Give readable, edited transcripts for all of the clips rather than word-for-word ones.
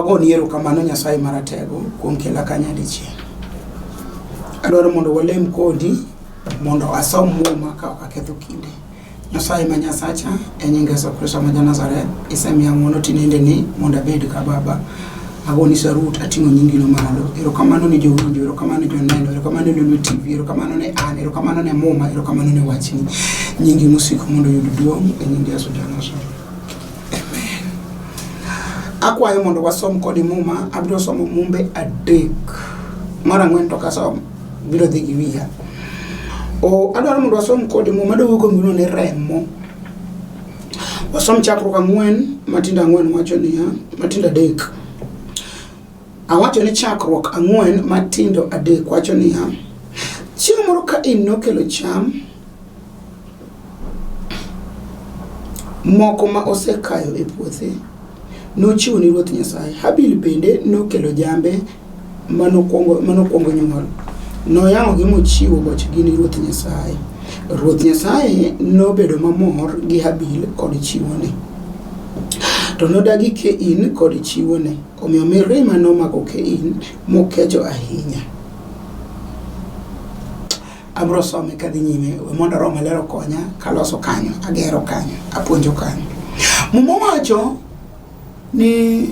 Wagoni erokamano Nyasaye Maratego kuom kela ka nyadichiel. Adwaro mondo walem kodi mondo asom muma ka ok aketho kinde. Nyasaye ma Nyasacha, e nying Yesu Kristo ma ja-Nazareth, isemiya ng'wono tinendeni mondo abed ka Baba. Agoni sarut, ating'o nyingino malo. Erokamano ne jowinjo, erokamano ne joneno, erokamano ne Lolwe TV, erokamano ne an, erokamano ne Muma, erokamano ne wachni. Nyingi mosiko mondo oyud duong' e nying Yesu ja-Nazareth. Amen. Akwayo mondo wasom kodi Muma, abiro somo mumbe adek. Mar ang'wen to kasom, biro dhi gi wiya. O, adwaro mondo wasom kodi Muma, adwa wuoyo kuom gimiluongo ni remo. Wasom chakruok ang'wen, matindo ang'wen wacho niya, matindo adek. Awacho ni chakruok ang'wen matindo adek wacho niya, chieng' moro Kain nokelo cham moko ma osekayo e puothe, nochiwo ni Ruoth Nyasaye. Habil bende nokelo jambe manokwongo manokwongo nyuol. Noyang'ogi mochiwo bochgi ni Ruoth Nyasaye. Ruoth Nyasaye nobedo mamor gi Habil kod chiwone. To nodagi Kain kod chiwone. Omiyo mirima nomako Kain mokecho ahinya. Abro some kadhi nyime we mondo Roho Maler okonya kaloso kanyo, agero kanyo, apuonjo kanyo. Muma wacho ni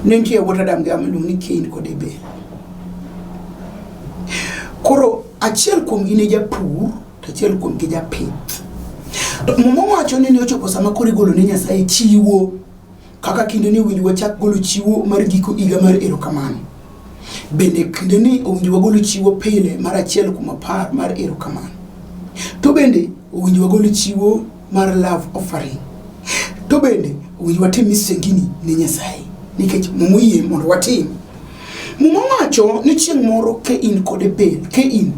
ne nitie wuod Adam gi Hawa miluongo ni Kain kod Abel. Koro achiel kuomgi ne japur to achiel kuomgi japith. To Muma wacho ni ne ochopo sama koro igolo ne Nyasaye chiwo kaka kinde ni owinjo wachak golo chiwo mar giko higa mar erokamano. Bende kinde ni owinjo wagol chiwo pile mar 1% mar erokamano. To bende owinjo wagol chiwo mar love offering. To bende owinjo watim misengini ne Nyasaye nikech Muma oyie mondo watim. Muma wacho ni chieng' moro Kain kod Abel, Kain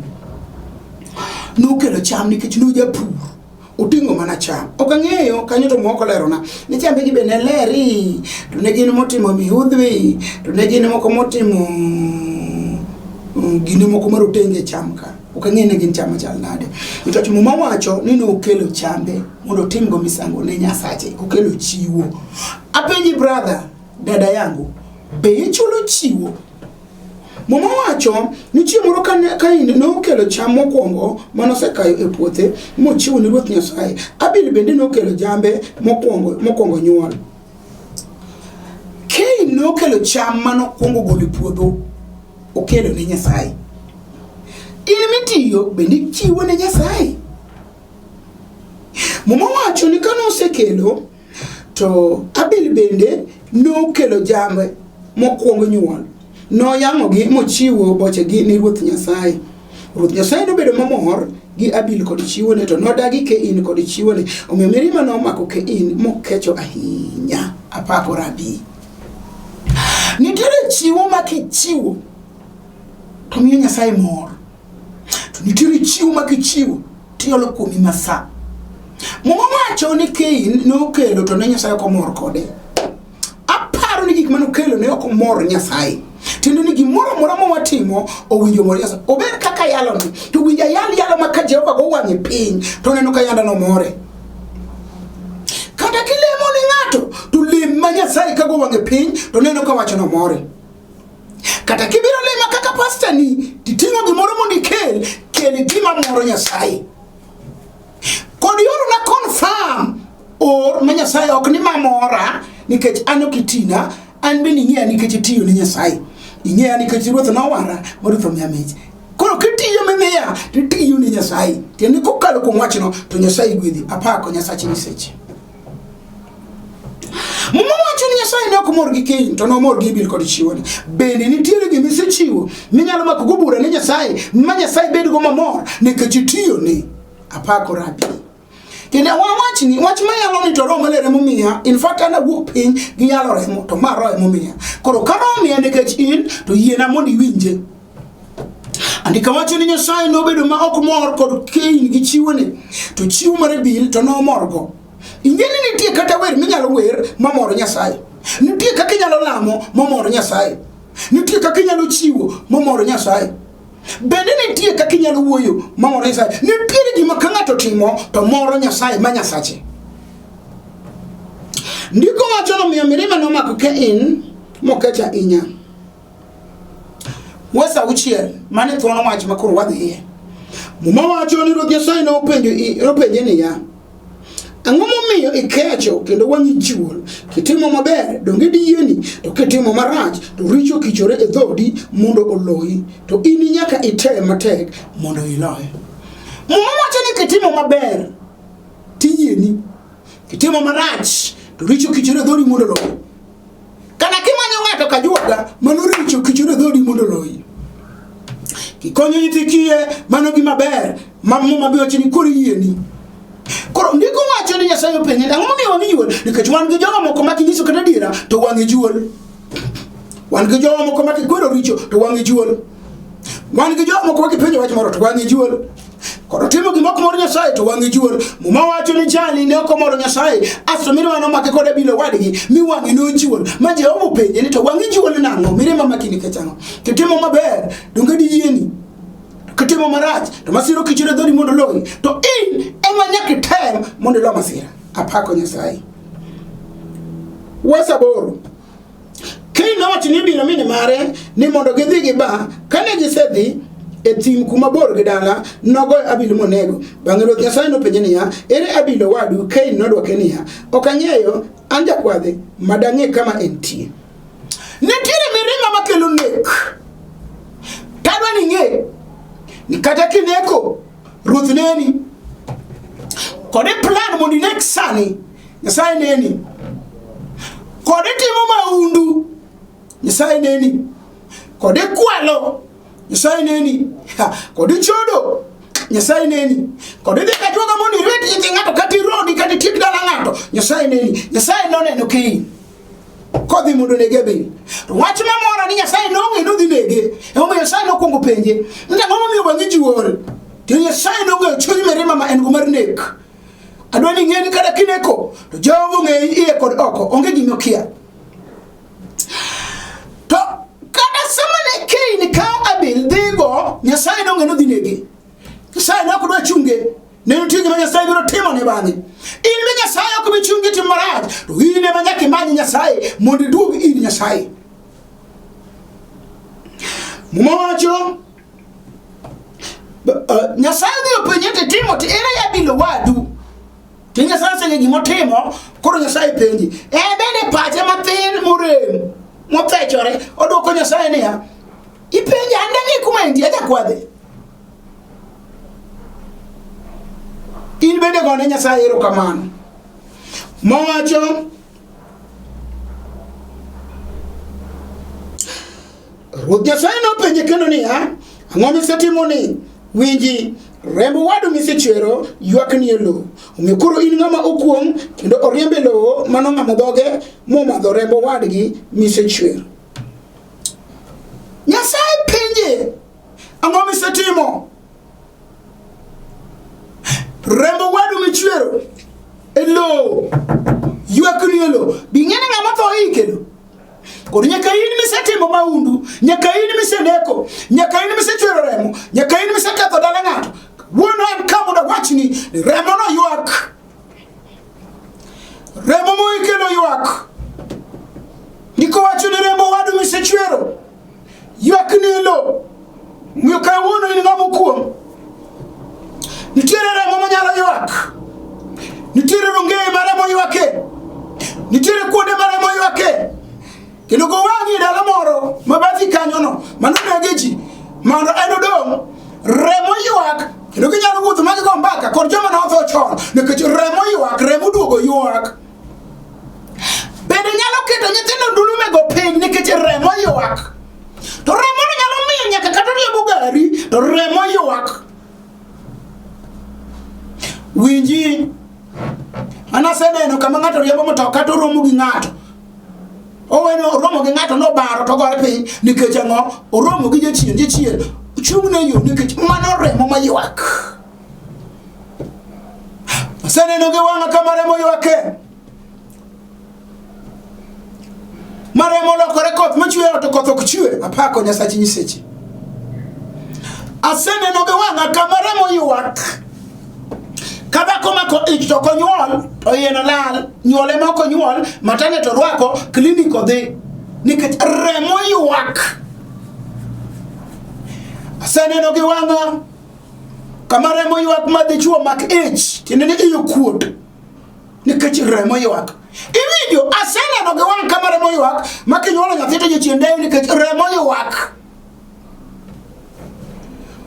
nokelo cham nikech nojapur oting'o mana cham. Ok ang'eyo kanyo to moko lerona ni chambe gi be ne leri to ne gin motimo mihudhwi to ne gin moko motimo gine moko marotenge e cham ka. Ok ang'eyo ne gin cham machal nade. Nikech Muma wacho ni nokelo chambe mondo otimgo misango ne Nyasache, okelo chiwo. Apenji brother, dada yangu, be ichulo chiwo? Muma wacho ni chieng' moro kane Kain nokelo cham mokwongo mane osekayo e puothe mochiwo ne Ruoth Nyasaye. Abil bende nokelo jambe mokwongo mokwongo nyuol. Kain nokelo cham mane okwongo golo e puodho okelo ne Nyasaye. In mitiyo bende ichiwo ne Nyasaye. Muma wacho ni kane osekelo to Abil bende nokelo jambe mokwong nyuol. Noyang'ogi mochiwo bochegi ni Ruoth Nyasaye. Ruoth Nyasaye nobedo mamor gi Abil kod chiwone to nodagi Kain kod chiwone. Omiyo mirima nomako Kain mokecho ahinya. Apako Rabi. Nitiere chiwo ma kichiwo to miyo Nyasaye mor. To nitiere chiwo ma kichiwo tiolo kuomi masa. Muma wacho ni Kain nokelo to ne Nyasaye ok omor kode. Aparo ni gik mane okelo ne ok omor Nyasaye. Tiende ni gimoro amora ma watimo owinjo mor Nyasaye. Ober kaka yaloni, to winjo ayal yalo ma ka Jehova go wang'e piny to oneno ka yanda nomore. Kata kilemo ne ng'ato to lem ma Nyasaye ka go wang'e piny to oneno ka wacho nomore. Kata kibiro lema kaka pasta ni titing'o gimoro mondo ikel, kel gima moro Nyasaye. Kod yoro na confirm or ma Nyasaye ok ni mamora nikech an ok itina, an bende ing'eya nikech itiyo ne Nyasaye. Ing'eya nikech Ruoth nowara ma Ruoth omiya mich. Koro kitiyo mimiya titiyo ne Nyasaye. Tiende kokalo kuom wachno to Nyasaye gwedhi. Apako Nyasache nyiseche. Muma wacho ni Nyasaye ne ok mor gi Kain to nomor gi Abel kod chiwone. Bende nitiere gima isechiwo minyalo mako go bura ne Nyasaye ma Nyasaye bedgo mamor nikech itiyone. Apako Rabi. Kendo wawach ni wach ma yalo ni to Roho Maler emomiya. In fact an awuok piny gi yalo remo to ma Roho emomiya. Koro ka Roho miya nikech in to yiena mondo iwinje. Andika wacho ni Nyasaye nobedo ma ok mor kod Kain gi chiwone to chiwo mar Abel to nomorgo. Ing'e ni nitie kata wer minyalo wer mamoro Nyasaye. Nitie kaka inyalo lamo mamoro Nyasaye. Nitie kaka inyalo chiwo mamoro Nyasaye. Bende nitie kaka inyalo wuoyo mamoro Nyasaye. Nitiere gima ka ng'ato timo to moro Nyasaye ma Nyasache. Ndiko wacho nomiyo mirima nomako Kain mokecho ahinya. Wes auchiel mane thuon wach ma koro wadhiye. Muma wacho ni Ruoth Nyasaye nopenje niya, Ang'o momiyo ikecho kendo wang'i juol? Kitimo maber, donge diyieni? To kitimo marach, to richo kichore e dhoodi mondo oloyi. To in nyaka item matek mondo iloye. Muma wacho ni kitimo maber, tiyieni. Kitimo marach, to richo kichore e dhoodi mondo oloyi. Kana kimanyo ng'ato kajuoga, mano richo kichore dhodi mondo oloyi. Kikonyo nyithi kiye, mano gima ber, ma Muma be wacho ni koro iyieni. Koro ndiko wacho ni Nyasaye openje, ang'o momiyo wang'i juol? Nikech wan gi jogo moko ma kinyiso kata adiera to wang'e juol. Wan gi jogo moko ma kikwero richo to wang'e juol. Wan gi jogo moko ma kipenjo wach moro to wang'e juol. Koro timo gima ok mor Nyasaye to wang'e juol. Muma wacho ni jali ne ok omoro Nyasaye, asto mirima nomake kod Abila wadgi, mi wang'e nojuol. Ma Jehova openje ni to wang'i juol nang'o? Mirima maki nikech ang'o? Kitimo maber, donge diyieni? Kitimo marach, to masira okichore dhodi mondo oloyi. To in ema nyaka item mondo ilo masira. Apako Nyasaye. Wes aboro. Kain nowacho ni obiro min mare ni mondo gidhi giba. Kane gisedhi e thim kuma bor gi dala, nogoyo Abil monego. Bang'e Ruoth Nyasaye nopenje niya, Ere Abil owadu? Kain nodwoke niya, Ok ang'eyo, an jakwadhe, ma dang'e kama entie. Nitiere mirima makelo nek. Tadwa ni ing'e ni kata kineko, Ruoth neni. Kod plan mondo inek sani, Nyasaye neni. Kod itimo mahundu, Nyasaye neni. Kod ikwalo, Nyasaye neni. Kod ichodo, Nyasaye neni. Kod idhi kajuoga mondo irit nyithi ng'ato kata irodi kata itiek dala ng'ato, Nyasaye neni. Nyasaye noneno Kain kodhi mondo onege Abel. To wach mamora ni Nyasaye nong'e nodhi nege. Emomiyo Nyasaye nokwongo penje, ni ang'o momiyo wang'i juol? To Nyasaye nong'eyo chuny mirima ma en go mar nek. Adwa ni ing'e ni kata kineko to Jehova ong'eyi iye kod oko, onge gima okia. To kata sama ne Kain kawo Abel dhigo, Nyasaye nong'e nodhi nege. Nyasaye ne ok dwa chunge. Ne nitie gima Nyasaye biro timo ne bang'e. In be Nyasaye ok bi chungi tim marach, to in ema nyaka imany Nyasaye mondo iduog ir Nyasaye. Muma wacho Nyasaye odhi openje to itimo to ere Abel owadu? To Nyasaye oseng'eyo gima otimo, koro Nyasaye penji. En bende pache mathin morem, mothechore, odwoko Nyasaye niya, ipenja an dang'e kuma entie ajakwadhe. In bende gone Nyasaye erokamano. Mowacho Ruoth Nyasaye nopenje kendo niya, Ang'o misetimoni? Winji, remb owadu misechwero ywakni e lowo. Omiyo koro in ng'ama okuong' kendo oriemb e lowo mano ng'amo dhoge momadho remb owadgi misechwero. Nyasaye penje, ang'o misetimo? Remb owadu michwero e lowo ywakni e lowo. Bi ing'e ni ng'ama tho ike lo. Koro nyaka in misetimo mahundu, nyaka in miseneko, nyaka in misechwero remo, nyaka in miseketho dala ng'ato. Wuon an ka mondo awachni ni remo no ywak. Remo moikelo ywak. Ndiko wacho ni rembo wadu misechwero ywak ni lo. Omiyo kawuono in ng'ama okuong'. Nitiere remo manyalo ywak. Nitiere rongeye ma remo ywake. Nitiere kuonde ma remo ywake. Kendo go wang'i e dala moro ma bathi kanyono mano nege ji mondo en odong' remo ywak kendo ginyalo wuotho ma gigo mbaka kod joma notho chon nikech remo ywak remo duogo ywak bende nyalo keto nyithindo ndulume go piny nikech remo ywak to remo no nyalo miyo nyaka kata riembo gari to remo ywak winji an aseneno kama ng'ato riembo mtoka to oromo gi ng'ato oweno oromo gi ng'ato nobaro to gore piny nikech ang'o oromo gi jachien jachien chung' ne yo nikech mano remo maywak aseneno gi wang'a kama remo ywake ma remo olokore koth machwe to koth ok chwe apako nyasachi nyiseche aseneno gi wang'a kama remo ywak Ka dhako mako ich to ok onyuol, to iye no lal. Nyuol ema ok onyuol, matane to rwako, klinik odhi. Nikech remo ywak. Aseneno gi wang'a kama remo ywak ma dichuo mak ich, tiende ni iye okuot. Nikech remo ywak. Iwinjo, aseneno gi wang' kama remo ywak ma kinyuolo nyathi to jachien dewi nikech remo ywak.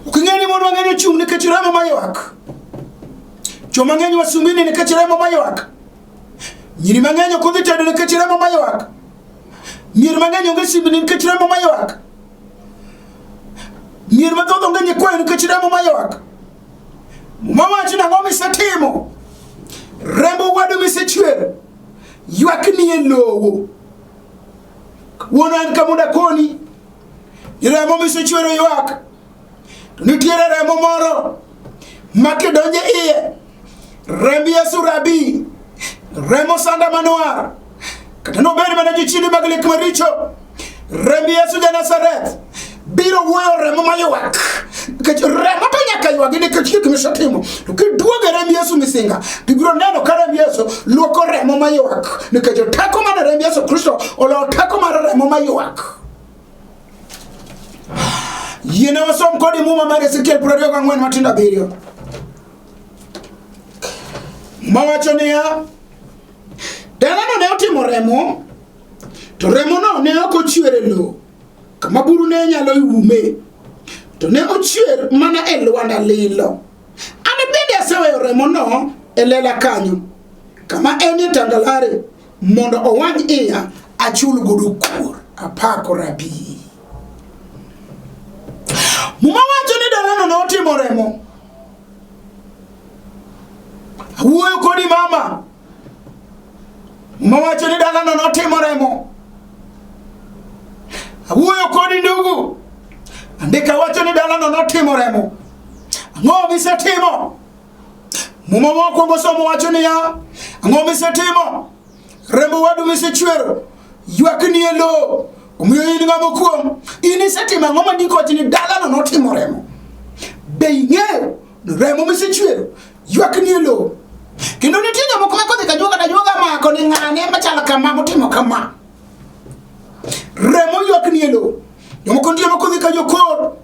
Ok ing'e ni mon mang'eny ochung' nikech remo maywak. Chwo mang'eny wasumbini nikech remo maywak. Nyiri mang'eny ok odhi tedo nikech remo maywak. Mier mang'eny onge simbni nikech remo maywak. Mier mathoth onge nyikwayo nikech remo maywak. Muma wacho ni ang'o misetimo? Remb owadu misechwero ywak ni e lowo. Wuon an ka mondo akoni ni remo misechwero ywak. To nitiere remo moro ma kidonjo iye, remb Yesu Rabi, remo sanda manwar, kata nobed mana jochiende mag lek maricho, remb Yesu ja Nazareth biro wuoyo remo maywak. Nikech remo to nyaka ywagi nikech gik misetimo. To kiduogo e remb Yesu misinga, to ibiro neno ka remb Yesu luoko remo maywak. Nikech teko mar remb Yesu Kristo oloyo teko mar remo maywak. Yiene wasom kodi Muma mar Ezekiel 24 matindo 7. Mawacho niya, dalano ne otimo remo, to remono ne ok ochwer e lowo, kama buru ne nyalo ume, to ne ochwer mana e lwanda lilo. An bende aseweyo remono e lela kanyo, kama enie tangalare, mondo owang' iya achul godo kuor. Apako Rabi. Muma wacho ni dalano notimo remo. Awuoyo kodi mama. Muma wacho ni dalano notimo remo. Awuoyo kodi ndugu. Andika wacho ni dalano notimo remo. Ang'o misetimo? Muma mokwongo somo wacho niya, ang'o misetimo? Remb owadu misechwero ywak ni e lowo. Omiyo in ng'ama okuong'. In isetimo ang'o ma ndiko wacho ni dalano notimo remo? Be ing'eyo ni remo misechwero ywak ni e lowo? Kendo nitie jomoko ma kodhi ka juoga to juoga mako ni ng'ane machalo kama motimo kama. Remo ywak ni e lowo. Jomoko nitie ma kodhi ka jokor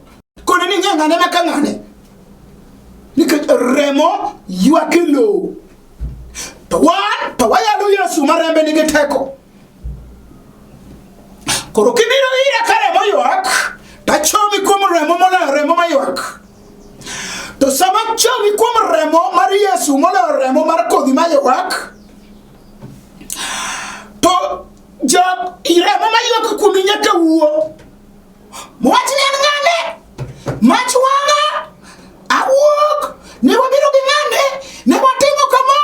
kone ni ng'e ng'ane maka ng'ane. Nikech remo ywak e lowo. To wan to wayalo Yesu ma rembe nigi teko. Koro kibiro ira ka remo ywak, to achomi kuom remo moloyo remo maywak. To sama achomi kuom remo mar Yesu moloyo remo mar kodhi maywak, to jo remo maywak kuomi nyaka wuo. Wach ni an ng'ane? Mach wang'a! Awuok! Ne wabiro gi ng'ane! Ne watimo kama!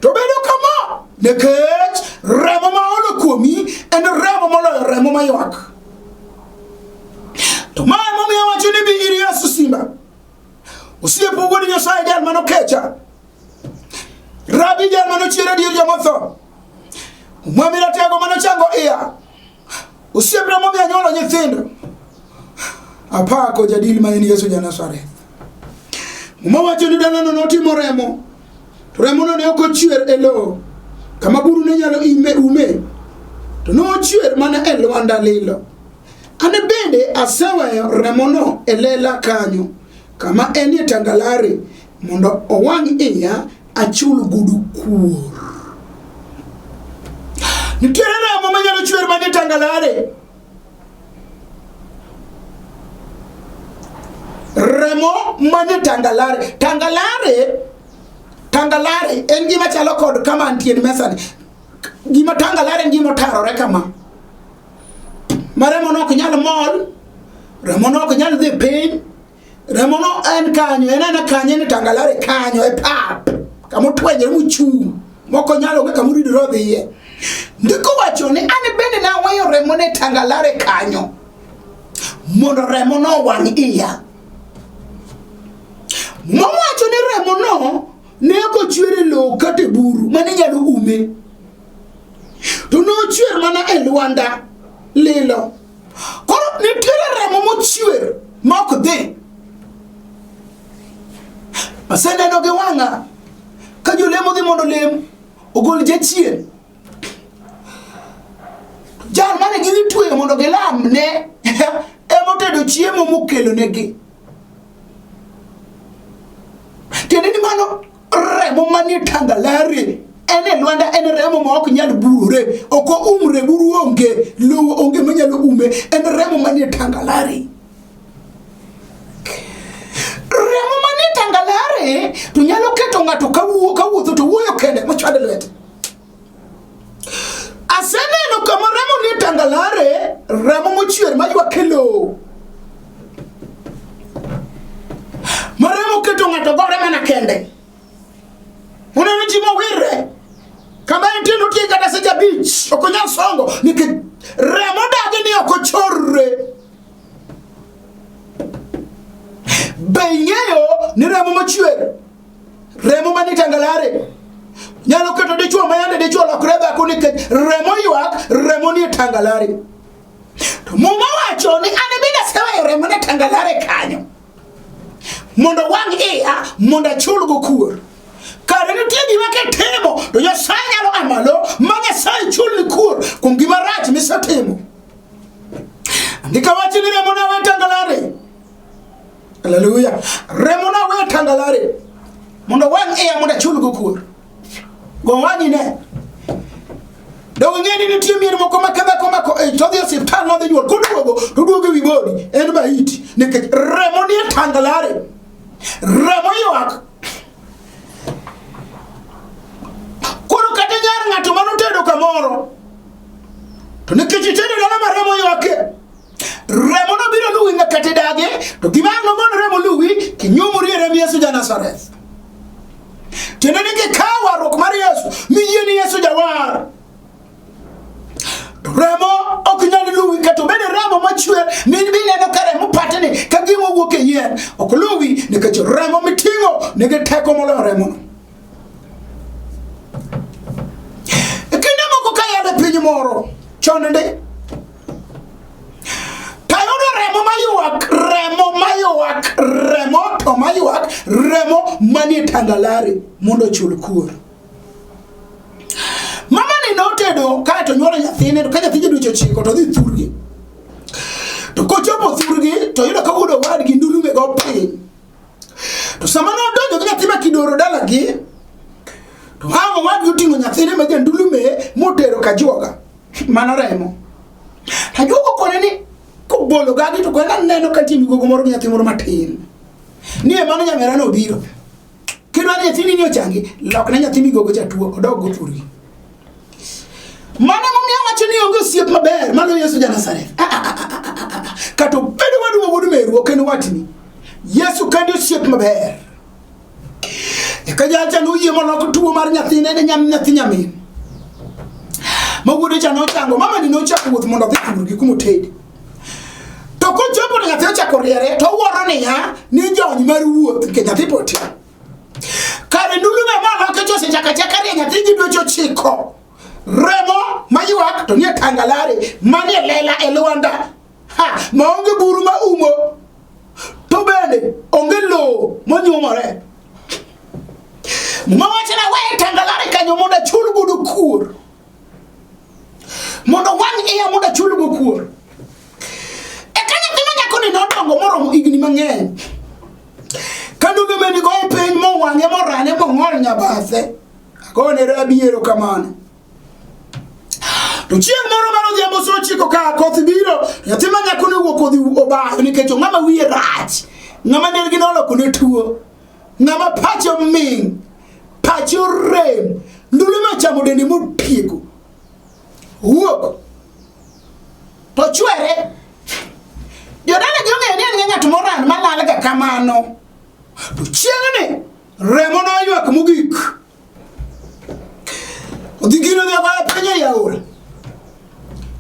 To bedo kama! Nikech remo ma olo kuomi en remo moloyo remo maywak. To ma emomiyo awacho ni bi ir Yesu simba. Osiep wuod Nyasaye jal manokecha. Rabi jal manochier adier jomotho. Mwami ratego manochango iya. Osiepna momiyo anyuolo nyithindo. Apako jadil ma en Yesu ja Nazareth. Muma wacho ni dalano notimo remo. To remono ne ok ochwer e lowo kama buru ne nyalo ime ume. To nochwer mana e lwanda lilo. An bende aseweyo remono e lela kanyo kama enie tangalare mondo owang' iya achul godo kuor. Nitiere remo manyalo chwer manie tangalare. Remo manie tangalare. Tangalare, tangalare en gima chalo kod kama antie ni mesani. Gima tangalare en gima otarore kama. Ma remo no ok nyal mol, remo no ok nyal dhi piny, Remono en kanyo, en ana kanyo, en tangalare kanyo, e pap, kama otwenyore mochung', moko nyalo onge kama oridore odhiye. Ndiko wacho ni an bende naweyo remo ne tangalare kanyo, mondo remo no owang' iya. Mowacho ni remo no ne ok ochwer e lowo kata e buru mane nyalo ume, to nochwer mana e lwanda lilo. Koro nitiere remo mochwer ma ok dhi. Aseneno gi wang'a Ka jolemo dhi mondo olem, ogol jachien. Jal mane gidhi tweyo mondo gilam ne ema otedo chiemo mokelo negi. Tiende ni mano remo manie tangalare en e lwanda en remo ma ok nyal burore ok oumre buru onge lowo onge manyalo ume en remo manie tangalare remo manie tangalare to nyalo keto ng'ato kawuo kawuotho to wuoyo kende mochwade lwete aseneno kama remo nie tangalare remo mochwer maywak e lowo ma remo keto ng'ato gore mana kende uneno ji mowirre kama entie notie kata seche abich ok onyal songo nikech remo dagi ni ok ochorre be ing'eyo ni remo mochwer remo manie tangalare nyalo keto dichwo ma yande dichwo lokre dhako nikech remo ywak remo nie tangalare to muma wacho ni an bende aseweyo remo ne tangalare kanyo mondo wang' iya mondo achulgo kuor kare nitie gima kitimo to nyasaye nyalo a malo ma nyasaye chulni kuor kuom gima rach misetimo andika wacho ni remo nawe tangalare Haleluya. Remo na we tangalare. Mondo wang' iya mondo achulgo kuor. Go wang'i ne. Donge ing'e ni nitie mier moko ma ka dhako mako eh, to dhi e osiptal nodhi nyuol koduogo to duogo e wi bodi en maiti nikech remo nie tangalare. Remo ywak. Koro kata nyar ng'ato manotedo kamoro to nikech itedo dala ma remo ywake Remo no biro luwi nyaka kata idagi, to gima ang' nomon remo luwi, kinyumori e remb Yesu ja Nazareth. Tiende ni kikawo warruok mar Yesu, miyie ni Yesu jawar. To remo ok nyal luwi kata obed remo machwer mineno ka remo patni ka gima owuok e yien ok luwi nikech remo miting'o nigi teko moloyo remono. E kinde moko ka yalo e piny moro chon ndi tayudo remo maywak remo maywak remo to maywak remo manie tangalari mondo ochul kuor. Mama ni notedo kae to nyuolo nyathine to ka nyathi dweche ochiko to dhi thurgi. To kochopo thurgi to yudo ka wuod owadgi ndulume go piny. To sama nodonjo gi nyathi ma kidoro dalagi, to ang' owadgi oting'o nyathine ma jandulume motero kajuoga. Mano remo. Kajuoga okone ni kobolo gagi to kone aneno ka nitie migogo moro gi nyathi moro matin. Ni e mano nyamera no obiro. Kidwa ni nyathini ni ochangi, lokne nyathi migogo cha tuo, odog go thurgi. Mano emomiyo awacho ni onge osiep maber maloyo Yesu ja Nazareth. Ah, ah, ah, Kata obedo wadu ma wuod meru ok en watni. Yesu kende osiep maber. Eka jalcha noyie molok tuo mar nyathine ne nyam nyathi nyamin. Ma wuode cha nochango, mama ni nochako wuoth mondo odhi thurgi kuma otedi. To kochopo to nyathi ochako riere to owuoro niya ni jony mar wuoth nikech nyathi pod tin. Kare ndulume moloke to osechako achaka rie nyathi gi dweche ochiko. Remo maywak to nie tangalare manie lela e lwanda. Ha, maonge buru ma umo. To bende onge lowo monyuomore. Muma wacho na we tangalare kanyo mondo achul godo kuor. Mondo wang' iya mondo achul go kuor. Eka nyathi ma nyakoni nodongo moromo higni mang'eny. Ka ndulume ni goye piny mowang'e morane mong'ol nyabathe. Agone rabi erokamano. To chieng' moro mar odhiambo sa ochiko ka koth biro, nyathi ma nyako ne owuok odhi obayo nikech ng'ama wiye rach, ng'ama delgi noloko ne tuo, ng'ama pache oming', pache orem, ndulume ochamo dende motieko. Owuok to chwere. Jodalagi ong'eyo ni en ga ng'at moran malal ga kamano. To chieng'ni remo noywak mogik. Odhi gino dhi ogoyo piny ei aora.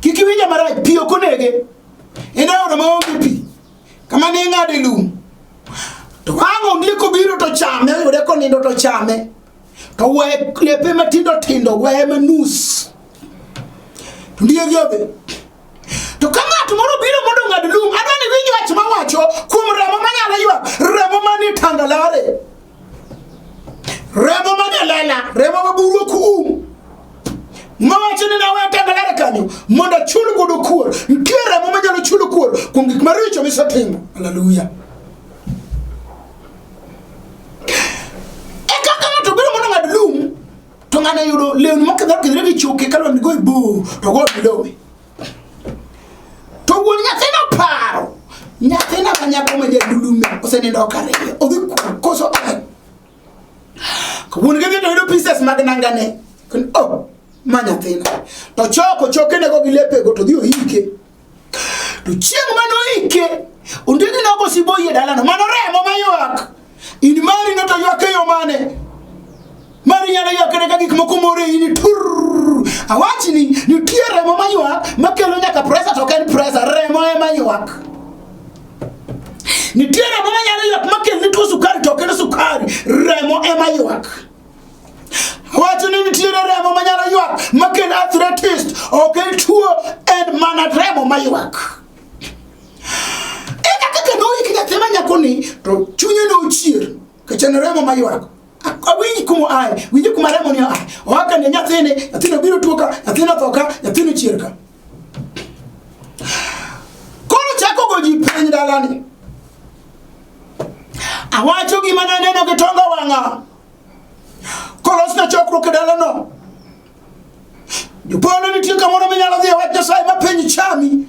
Kik iwinja marach, pi ok onege. En aora maonge pi. Kama ne ing'ade lum. To ang' ondiek obiro to chame, oyude konindo to chame. To we lepe matindo tindo, weye manus. To ondiegi odhi. To ka ng'at moro biro mondo ong'ad lum, adwa ni winj wach mawacho kuom remo manyalo ywak, remo manie tangalare. Remo manie lela, remo ma buru ok um. Mawacho ni nawe tangalare kanyo mondo achul godo kuor. Nitie remo manyalo chulo kuor kuom gik maricho misetimo. Haleluya. E kaka ng'ato biro mondo ng'ad lum to ng'ano yudo lewni mokidhore okidhore gi choke ka lwang'ni go e bur to go e lome. To wuon nyathino paro nyathina ma nyako ma jadulume osenindo ok ariyo odhi koso owe. Wuon gi dhi to yudo pieces mag nangane. Oh, ma nyathina. To choko chokenego gi lepego to dhi oike. To chieng' mane oike, ondiegi nogo siboi e dalano, mano remo maywak. In mari no to ywak e yo mane? Mari nyalo ywak kata ka gik moko mor e ini tur. Awachni, nitie remo maywak makelo nyaka presa to ok en presa, remo ema ywak. Nitie remo manyalo ywak makelni tuo sukari to ok en sukari, remo ema ywak. Wacho ni nitiere remo manyalo ywak makelo arthritis, ok en tuo, en mana remo maywak. Eka kaka noik nyathi ma nyakoni to chunye nochier nikech en remo maywak. Awinj kuma oaye, winj kuma remo ni oaye. Oa ka ne nyathini, nyathino biro tuo ka, nyathino otho ka, nyathino chier ka. Koro chako go ji piny dalani. Awacho gima naneno gi tonga wang'a. Kolosna chokruok e dalano. Jopolo nitie kamoro minyalo dhi e wach Nyasaye ma piny chami.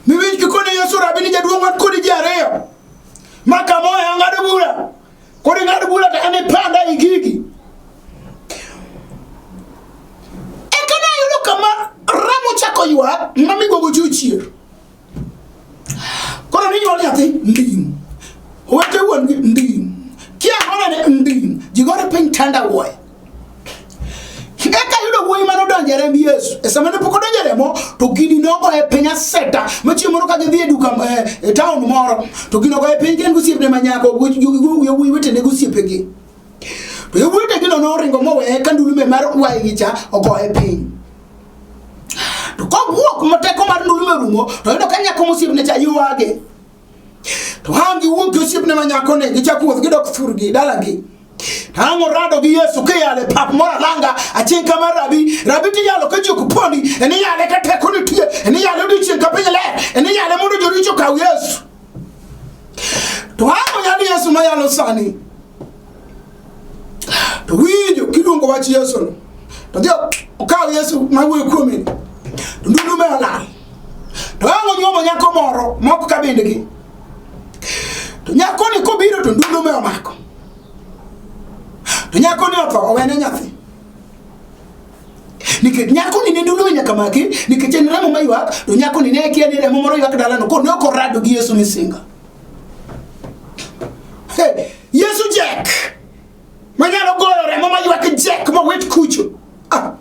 Miwinj kikone Yesu rabi ni jaduong' wan kodi ji ariyo. Ma kamoya ng'ado bura. Koro ing'ado bura to an ipanda i gigi. Eka nayudo kama remo chako ywak ma migogo ji ochier. Koro ninyuol nyathi nding. Owete wuon gi nding. Kia ang'o ne nding. Ji gore piny tanda wuoye. Eka yudo wuoyi mane odonjo e remb Yesu. E sama ne pok odonjo e remo, to gini nogoye piny aseta. Ma chieng' moro ka gidhi e duka e town moro, to gino ogoye piny ka en gosiepne ma nyako, yawuoyi wetene gosiepegi. To yawuoyi wetegi no noringo moweye ka ndulume mar waygi cha ogoye piny. To kowuok ma teko mar ndulume orumo, to oyudo ka nyako mosiepne cha ywage. To ang' giwuok gi osiepne ma nyakoni, gichako wuoth gidok thurgi, dalagi. To ang' orado gi Yesu kiyalo e pap moro alanga, aching' kama rabi, rabi tiyalo ka ji ok pondi, en iyale ka teko nitie, en iyale odiechieng' ka piny ler, en iyale mondo joricho okaw Yesu. To ang' oyal Yesu mayalo sani. To winjo kiluongo wach Yesu no. To dhi okaw Yesu ma wuoyo kuome. To ndulume olal. To ang' onyuomo nyako moro mok ka bendgi. To nyakoni kobiro to ndulume omako. To nyakoni otho owene nyathi. Nikech nyakoni ne ndulume nyaka maki, nikech en remo maywak, to nyakoni ne kia ni remo moro ywak dalano, koro ne ok orado gi Yesu misinga. Hey, Yesu Jack manyalo goyo remo maywak Jack mowit kucho. Ah,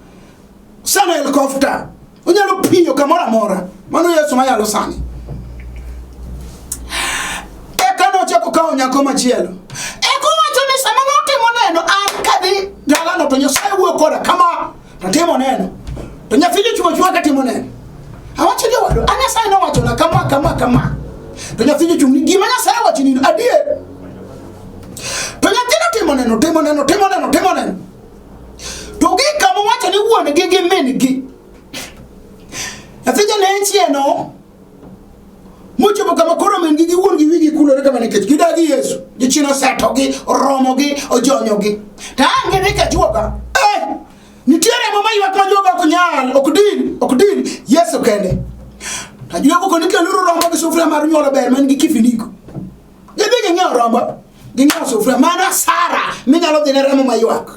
sana helikopta onyalo piyo kamoro amora. Mano Yesu mayalo sani. Eka nochako kawo nyako machielo. Eka owacho ni sama notimo neno an kadhi dalano to Nyasaye wuoyo koda kama to timo neno. To nyathi jochung' achung'a ka timo neno. Awacho jowadu, an Nyasaye nowachona kama kama kama. To nyathi jochung' ni gima Nyasaye owacho ni adier. To nyathino timo neno, timo neno, timo neno, timo neno. To gi kama owacho ni wuon gi gi min gi. Nyathi janechieno mochopo kama koro min gi gi wuon gi wigi kulore kama nikech gidagi Yesu. Jachien osetogi, oromogi, ojonyogi. To ang' gidhi ka juoga. Eh! Nitie remo maywak ma jogo ok nyal, ok dil, ok dil. Yesu kende. To jogo koni keluru rombo gi sufria mar nyuolo ber man gi kifiniko. Gidhi ging'iewo rombo, ging'iewo sufria. Mano asara minyalo dhi ne remo maywak.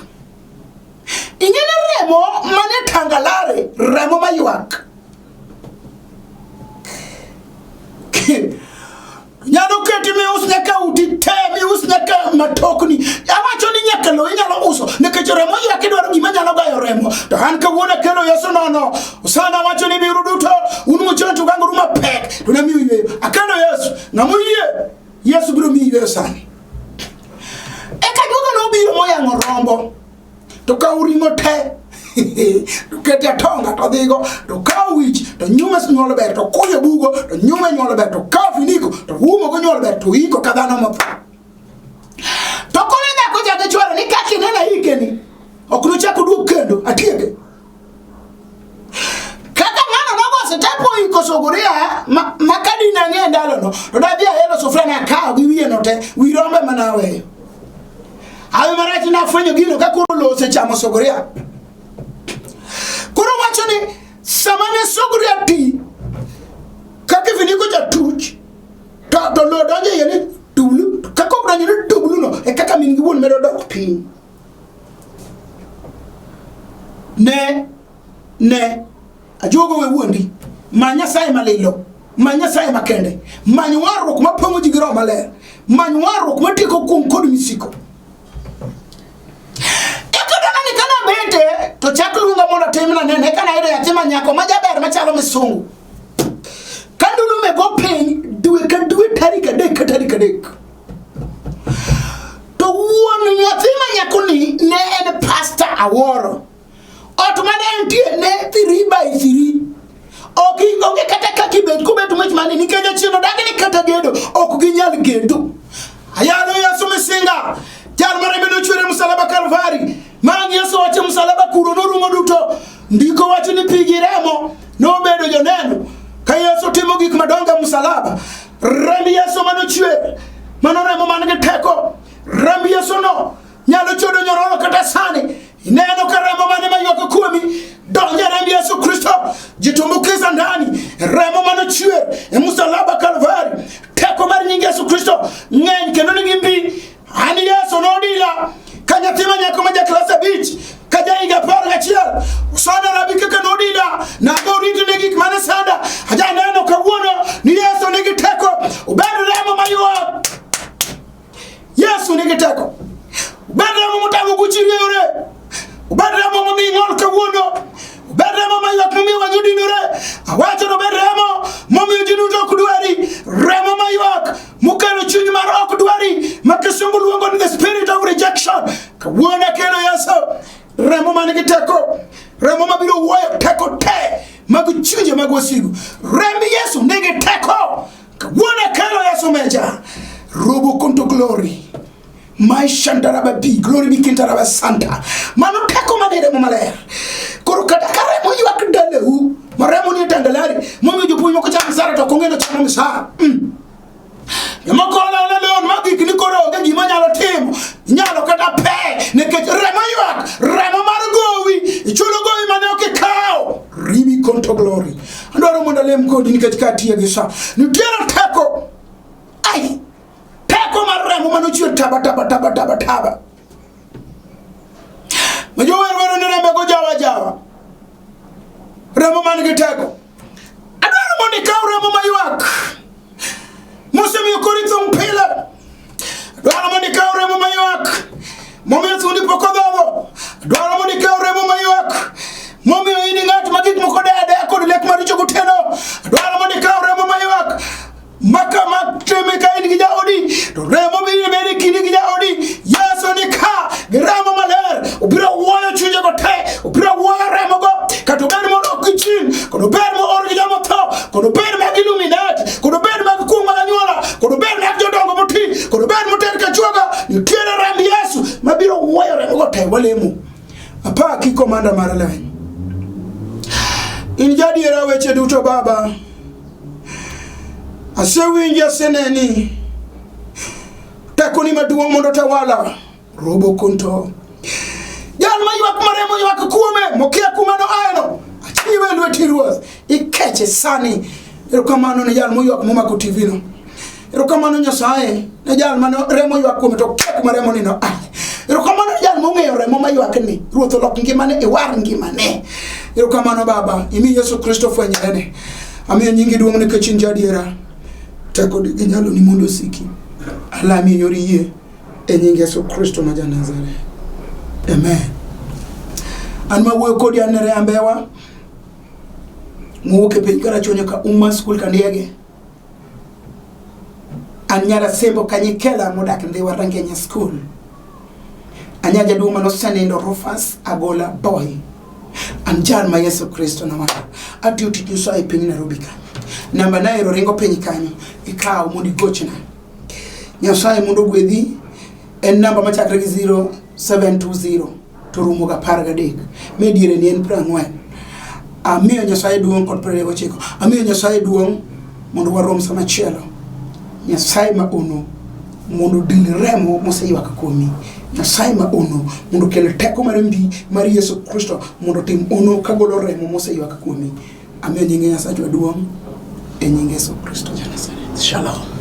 Ing'e ni remo mane tangalare, remo maywak. Nyalo keti mius nyaka uti te, mius nyaka matokni. Awacho ni nyaka lowo inyalo uso nikech remo ywak idwaro gima nyalo gayo remo. To an kawuono akelo Yesu nono. Osana wacho ni biuru duto un muchon to gangoru mapek to namiu yweyo. Akelo Yesu, ng'ama oyie Yesu biro miyi yweyo sani. Eka jogo nobiro moyang'o rombo. To kaw ring'o te to kete atonga to dhigo to kaw wich to nyume nyuolo ber to kunyo bugo to nyume nyuolo ber to kaw finiko to umo go nyuolo ber to iko ka dhano motho. To koro dhako ineno aike ni ok nochak oduog kendo atieke. Kaka ng'ano nogo step oiko suguria ma, ma kadina ng'e ndalono to dadhi aelo sufria na akawo gi wiye no te wi rombe mana aweyo. Hawi marach nafwenyo gino ka koro lowo osechamo suguria. Koro wacho ni sama ne suguria ti ka kifiniko cha tuch to lowo donjo iye ni tulu kaka odonjo ni tulu no e kaka min gi wuon medo dok piny. Ne ajuogo we wuondi many Nyasaye malilo many Nyasaye makende many warruok mapong'o ji gi Roho Maler many warruok matieko kuong' kod misiko. Eka dala ni kana bete to chak luonga mondo atimna nene eka nayudo nyathi ma nyako ma jaber machalo misungu. Ka ndulume go piny dwe ka dwe tarik 3 ka tarik 3. To wuon nyathi ma nyakoni ne en pasta Awuoro. Ot mane entie ne 3 by 3. Ok onge kata kaka ibet kubet ng'wech mane nikech jachien odagi ni kata gedo ok ginyal gedo. Ayalo Yesu Misinga, jal ma rembe nochwer e msalaba Kalvari. Ma Yesu wacho msalaba kuro norumo duto. Ndiko wacho ni pi gi remo nobedo joneno ka Yesu timo gik madongo e msalaba. Remb Yesu manochwer, mano remo man gi teko. Remb Yesu no nyalo chodo nyororo kata sani. Ineno ka remo mane maywak kuomi, donj e remb Yesu Kristo, jitumbukiza ndani remo manochwer e msalaba Kalvari. Teko mar nying Yesu Kristo ng'eny kendo nigi mbi. An Yesu nodila ka nyathi ma nyako ma ja klas 5 ka ja higa 11 Usana rabi kaka nodila nago rito ne gik mane sanda aja neno kawuono ni Yesu nigi teko obed remo maywak. Yesu nigi teko. Obed remo motang'o guchi riewre. Obed remo mamiyo ing'ol kawuono. Obed remo maywak mamiyo wang'i odinore. Awacho ni obed remo momiyo ji duto ok dwari. Remo maywak mokelo chuny mar ok dwari ma kisungu luongo ni the spirit of rejection. Kawuono akelo Yesu. Remo man gi teko. Remo mabiro wuoyo teko te mag chunje mag wasigu. Remb Yesu nigi teko. Kawuono akelo Yesu meja. Robo konto glory. My shandaraba bi glory bi kintaraba santa. Mano teko man e remo maler. Koro kata ka remo ywak dalau, ma remo nie tangalari, momiyo jopuonj moko chamo misara to ok ong'e ni ochamo misara. Jomoko olo olo loan ma gik ni koro onge gima nyalo timo. Inyalo kata pe nikech remo ywak, remo mar gowi, ichulo gowi mane ok ikawo. Ribi konto glory. Adwaro mondo alem kodi nikech ka atiyo gi sa. Nitiere teko. Ai! Teko mar remo mane ochwer taba taba taba taba taba. Ma jower wero ni rembe go jawa jawa. Remo man gi teko. Adwaro mondo ikaw remo maywak. Mosemiyo kori thung' pile. Adwaro mondo ikaw remo maywak. Momiyo thundi pok odhodho. Adwaro mondo ikaw remo maywak. Momiyo in ng'at ma gik moko deya adeya kod lek maricho gotieno. Adwaro mondo ikaw remo maywak. Maka matime ka in gi jaodi to remo biro bedo e kindi gi jaodi. Yesu ni ka gi remo maler obiro wuoyo chunjego te, obiro wuoyo remogo kata obed modok gi chien, kod obed moor gi jomotho, kod obed mag Illuminati, kod obed mag kuong' mag anyuola, kod obed mag jodongo moti, kod obed moter kachuoga, nitiere remb Yesu mabiro wuoyo remogo te. Walemo. Apaki komanda mar lweny. In jadiera weche duto Baba. Asewinji aseneni. Tekoni maduong' mondo tawala. Robo konto. Jal ma ywak maremo ywak kuome, mokia kuma noaeno. Achiwe e lweti Ruoth. Ikeche sani. Erokamano ne jal moywak momako TV no. Erokamano Nyasaye ne jal mane remo ywak kuome to kia kuma remo ni no aye. Erokamano ne jal mong'eyo remo maywak ni. Ruoth olok ngimane, iwar ngimane. Erokamano Baba, imi Yesu Kristo fwenyrene. Amiyo nyingi duong' nikech in jaadiera. Teko gi nyaloni mondo osiki. Alami e yor yie e nying Yesu Kristo ma ja-Nazareth. Amen. An mawuoyo kodi an Nerea Mbewa mowuok e piny Karachuonyo ka Umma School Kandiege. An nyar Asembo Kanyikela modak Ndhiwa Rangenya School. Anya jaduong' mane osenindo Rufus Agola Boy. An jal ma Yesu Kristo nowaro. Atiyo tij Nyasaye e piny Nairobi ka. Namba na ero ringo piny kanyo. Ikaw mondo igochna. Nyasaye mondo ogwedhi. En namba machakre gi 0 720 to rumo ga 13. Me diere ni en 40. Amiyo Nyasaye duong' kod 29. Amiyo Nyasaye duong' mondo warom sama chielo. Nyasaye ma ono mondo odin remo moseywak kuomi. Nyasaye ma ono mondo okel teko mar mbi mar Yesu Kristo mondo otim ono kagolo remo moseywak kuomi. Amiyo nyinge Nyasachwa duong' e nying Yesu Kristo ja Nazareth. Shalom.